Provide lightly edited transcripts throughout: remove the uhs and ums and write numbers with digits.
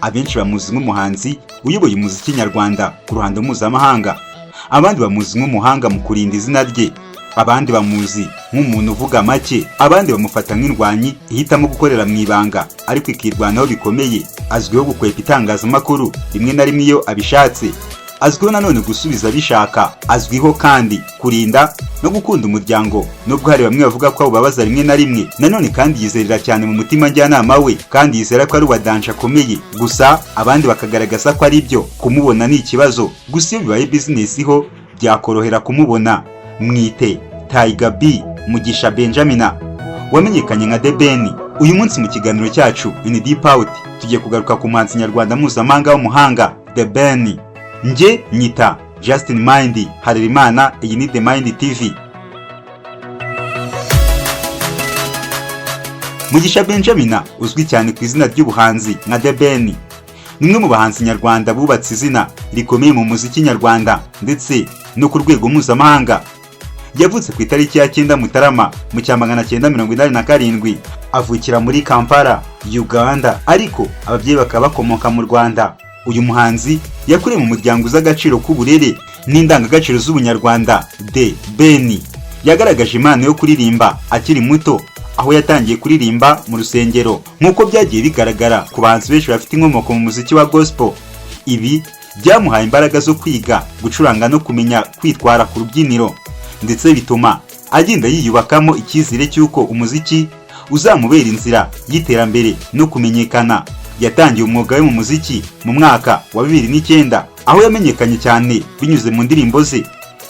Abenshi bamuzi nk'umuhanzi uyoboye umuziki nyarwanda ku ruhando mpuzamahanga, abandi bamuzi nk'umuhanga mu kurinda izina rye, abandi bamuzi nk'umuntu uvuga make, abandi bamufata nk'indwanyi ihitamo gukorera mu ibanga ariko ikirwanaho bikomeye. Azwiho gukwepa itangazamakuru rimwe na rimwe iyo abishatse, azwiho nanone gusubiza abishaka, azwiho kandi kurinda no gukunda umuryango, nubwo hari bamwe bavuga ko awubabaza rimwe na rimwe. Nanone kandi yizerera cyane mu mutima njyanama we, kandi yizera ko ari uwa danger akomeye, gusa abandi bakagaragaza ko ari byo kumubona ni ikibazo, gusa iyo bibaye business ho byakorohera kumubona. Mwite Tiger B Mugisha Benjamina wamenyekanye nka The Ben. Uyu munsi mu kiganiro cyacu In Deep Out tugiye kugaruka ku muhanzi nyarwanda mpuzamahanga w'umuhanga The Ben. Nge nyita Justin Mind Harerimana, iyi ni The Mind TV. Mugisha Benjamina uzwi cyane ku izina ry'ubuhanzi nka The Ben ni umwe mu bahanzi nyarwanda bubatse izina rikomeye mu muziki nyarwanda ndetse no ku rwego mpuzamahanga. Yavutse ku itariki ya 9 Mutarama mu cya 987, avukira muri Kampala, Uganda, ariko ababyeyi bakaba bakomoka mu Rwanda. Uyu muhanzi yakuriye mu muryango uzi agaciro k'uburere n'indangagaciro z'ubunyarwanda. The Ben yagaragaje impano yo kuririmba akiri muto, aho yatangiye kuririmba mu rusengero nk'uko byagiye bigaragara ku bahanzi benshi bafite inkomoko mu muziki wa gospel. Ibi byamuhaye imbaraga zo kwiga gucuranga no kumenya kwitwara ku rubyiniro, ndetse bituma agenda yiyubakamo icyizere cy'uko umuziki uzamubera inzira y'iterambere no kumenyekana. Yatangiye umwuga we mu muziki mu mwaka wa 2009, aho yamenyekanye cyane binyuze mu ndirimbo ze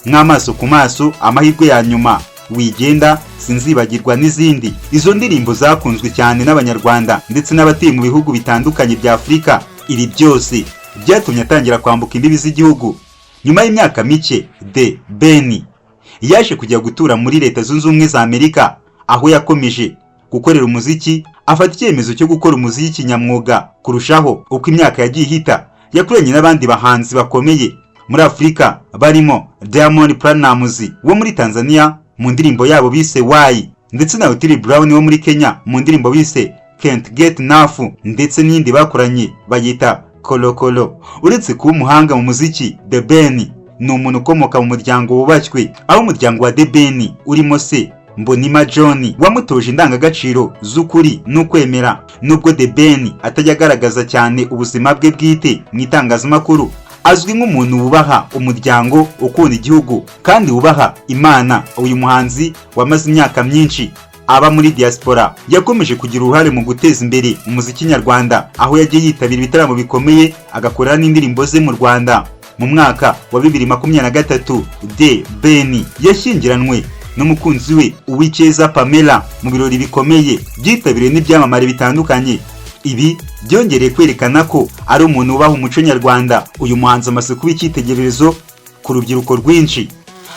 nk'Amaso ku Maso, Amahirwe ya Nyuma, Wigenda, Sinzibagirwa n'izindi. Izo ndirimbo zakunzwe cyane n'Abanyarwanda ndetse n'abatuye mu bihugu bitandukanye bya Afurika. Ibi byose byatumye atangira kwambuka imbibi z'igihugu. Nyuma y'imyaka mike, The Ben yaje kujya gutura muri Leta Zunze Ubumwe za Amerika, aho yakomeje gukorera umuziki, afata icyemezo cyo gukora umuziki kinyamwuga kurushaho. Uko imyaka yagiye ihita, yakoranye n'abandi bahanzi bakomeye muri Afurika barimo Diamond Platnumz wo muri Tanzania mu ndirimbo yabo bise Why, ndetse na Otile Brown wo muri Kenya mu ndirimbo bise Can't Get Enough, ndetse n'iyindi bakoranye bayita Kolokolo. Uretse kuba umuhanga mu muziki, The Ben ni umuntu ukomoka mu muryango wubashywe, aho umuryango wa The Ben urimo se Mbonima John wamutoje indangagaciro z'ukuri n'ukwemera. Nubwo The Ben atajya agaragaza cyane ubuzima bwe bwite mu itangazamakuru, azwi nk'umuntu wubaha umuryango, ukunda igihugu kandi wubaha Imana. Uyu muhanzi wamaze imyaka myinshi aba muri diaspora yakomeje kugira uruhare mu guteza imbere umuziki nyarwanda, aho yagiye yitabira ibitaramo bikomeye, agakorera n'indirimbo ze mu Rwanda. Mu mwaka wa 2023, The Ben yashyingiranwe n'umukunzi we Uwicyeza Pamela mu birori bikomeye byitabiriwe n'ibyamamare bitandukanye. Ibi byongereye kwerekana ko ari umuntu wubaha umuco nyarwanda. Uyu muhanzi amaze kuba icyitegererezo ku rubyiruko rwinshi,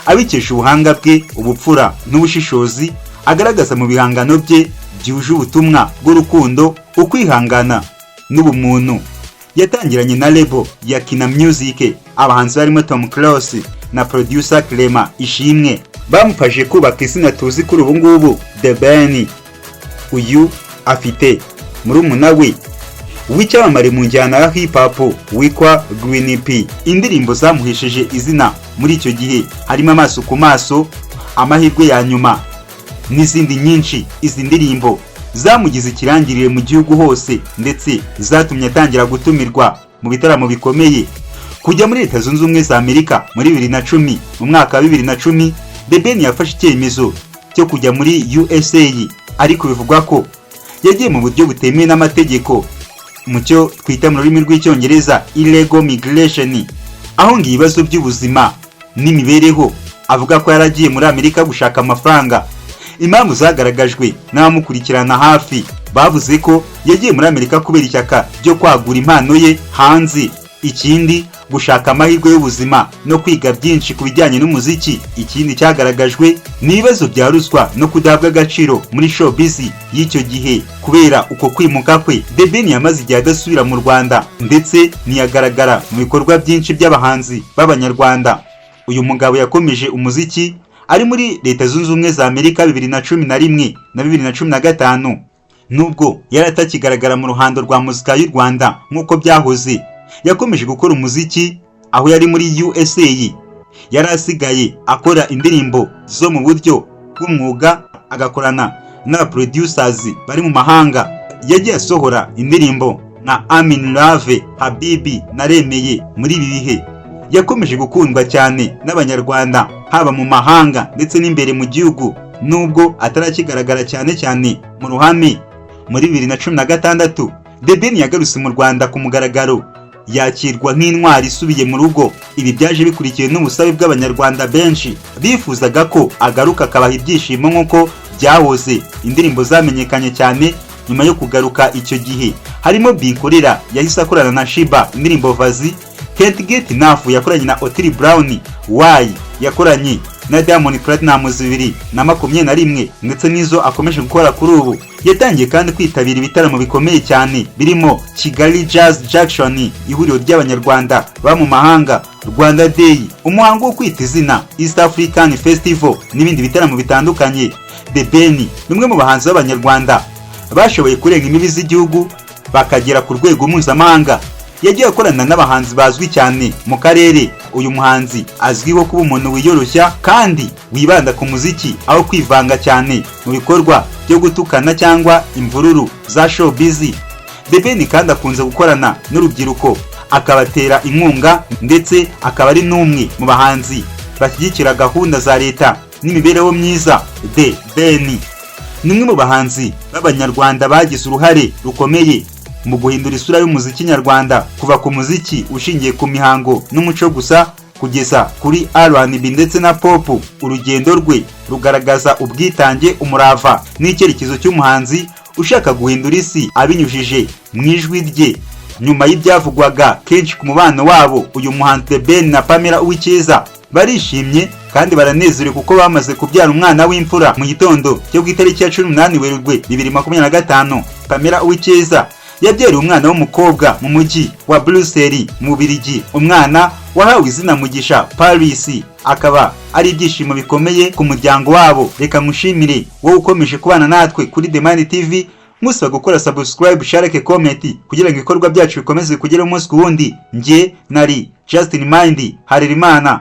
abikesha ubuhanga bwe, ubupfura n'ubushishozi agaragaza mu bihangano bye byuje ubutumwa bw'urukundo, ukwihangana n'ubumuntu. Yatangiranye na label ya Kina Music, abahanzi barimo Tom Close na producer Clement Ishimwe bamufashije kubaka izina tuzi kuri ubu ngubu. The Ben uyu afite murumuna we w'icyamamare mu njyana ya hip hop witwa Green P. Indirimbo zamuhesheje izina muri icyo gihe harimo Amaso ku Maso, Amahirwe ya Nyuma n'izindi nyinshi. Izi ndirimbo zamugize ikirangirire mu gihugu hose, ndetse zatumye atangira gutumirwa mu bitaramo bikomeye. Kujya muri Leta Zunze Ubumwe za Amerika muri 2010. Mu mwaka wa 2010, The Ben yafashe icyemezo cyo kujya muri USA, ariko bivugwa ko yagiye mu buryo butemewe n'amategeko, mu cyo twita mu rurimi rw'Icyongereza illegal migration, aho ngo ibibazo by'ubuzima n'imibereho, avuga ko yaragiye muri Amerika gushaka amafaranga. Impamvu zagaragajwe n'abamukurikirana hafi, bavuze ko yagiye muri Amerika kubera ishyaka ryo kwagura impano ye hanze, ikindi gushaka amahirwe y'ubuzima no kwiga byinshi ku bijyanye n'umuziki. Ikindi cyagaragajwe ni ibibazo bya ruswa no kudahabwa agaciro muri showbiz y'icyo gihe. Kubera uko kwimuka kwe, The Ben yamaze igihe adasubira mu Rwanda, ndetse ntiyagaragara mu bikorwa byinshi by'abahanzi b'Abanyarwanda. Uyu mugabo yakomeje umuziki ari muri Leta Zunze Ubumwe za Amerika 2011 na 2015. Nubwo yari atakigaragara mu ruhando rwa muzika y'u Rwanda nk'uko byahoze, yakomeje gukora umuziki aho yari muri USA. Yari asigaye akora indirimbo zo mu buryo bw'umwuga, agakorana n'aba producers bari mu mahanga. Yagiye asohora indirimbo nka I'm in Love, Habibi, Naremeye. Muri ibi bihe yakomeje gukundwa cyane n'Abanyarwanda, haba mu mahanga ndetse n'imbere mu gihugu, nubwo atarakigaragara cyane cyane mu ruhame. Muri 2016, The Ben yagarutse mu Rwanda ku mugaragaro, yakirwa nk'intwari isubiye mu rugo. Ibi byaje bikurikiwe n'ubusabe bw'Abanyarwanda benshi bifuzaga ko agaruka akabaha ibyishimo nk'uko byahoze. Indirimbo zamenyekanye cyane nyuma yo kugaruka icyo gihe harimo Binkolera yahise akorana na Sheebah, indirimbo Vazi, Can't Get Enough yakoranye na Otile Brown, Why yakoranye na Diamond Platnumz 2021, ndetse n'izo akomeje gukora kuri ubu. Yatangiye kandi kwitabira ibitaramo bikomeye cyane birimo Kigali Jazz Junction, ihuriro ry'Abanyarwanda baba mu mahanga, Rwanda Day, umuhango wo kwita izina, East African Festival n'ibindi bitaramo bitandukanye. The Ben ni umwe mu bahanzi b'Abanyarwanda bashoboye kurenga imbibi z'igihugu bakagera ku rwego mpuzamahanga. Yagiye akorana n'abahanzi bazwi cyane mu karere. Uyu muhanzi azwiho kuba umuntu wiyoroshya kandi wibanda ku muziki, aho kwivanga cyane mu bikorwa byo gutukana cyangwa imvururu za showbiz. The Ben kandi akunze gukorana n'urubyiruko, akabatera inkunga, ndetse akaba ari n'umwe mu bahanzi bashyigikira gahunda za leta n'imibereho myiza. The Ben ni umwe mu bahanzi b'Abanyarwanda bagize uruhare rukomeye mu guhindura isura y'umuziki nyarwanda, kuva ku muziki ushingiye ku mihango n'umuco gusa kugeza kuri R&B ndetse na pop. Urugendo rwe rugaragaza ubwitange, umurava n'icyerekezo cy'umuhanzi ushaka guhindura isi abinyujije mu ijwi rye. Nyuma y'ibyavugwaga kenshi ku mubano wabo, uyu muhanzi The Ben na Pamela Uwicyeza barishimye kandi baranezerewe kuko bamaze kubyara umwana w'imfura. Mu gitondo cyo ku itariki ya 18 Werurwe 2025, Pamela Uwicyeza yabyariye umwana w'umukobwa mu mujyi wa Bruxelles mu Bubiligi, umwana wahawe izina Mugisha Paris, akaba ari ibyishimo bikomeye ku muryango wabo. Reka nkushimire wowe ukomeje kubana natwe kuri The Mind TV, musaba gukora subscribe, share, comment kugira ngo ibikorwa byacu bikomeze kugera umunsi ku wundi. Njye nari Justin Mind Harerimana.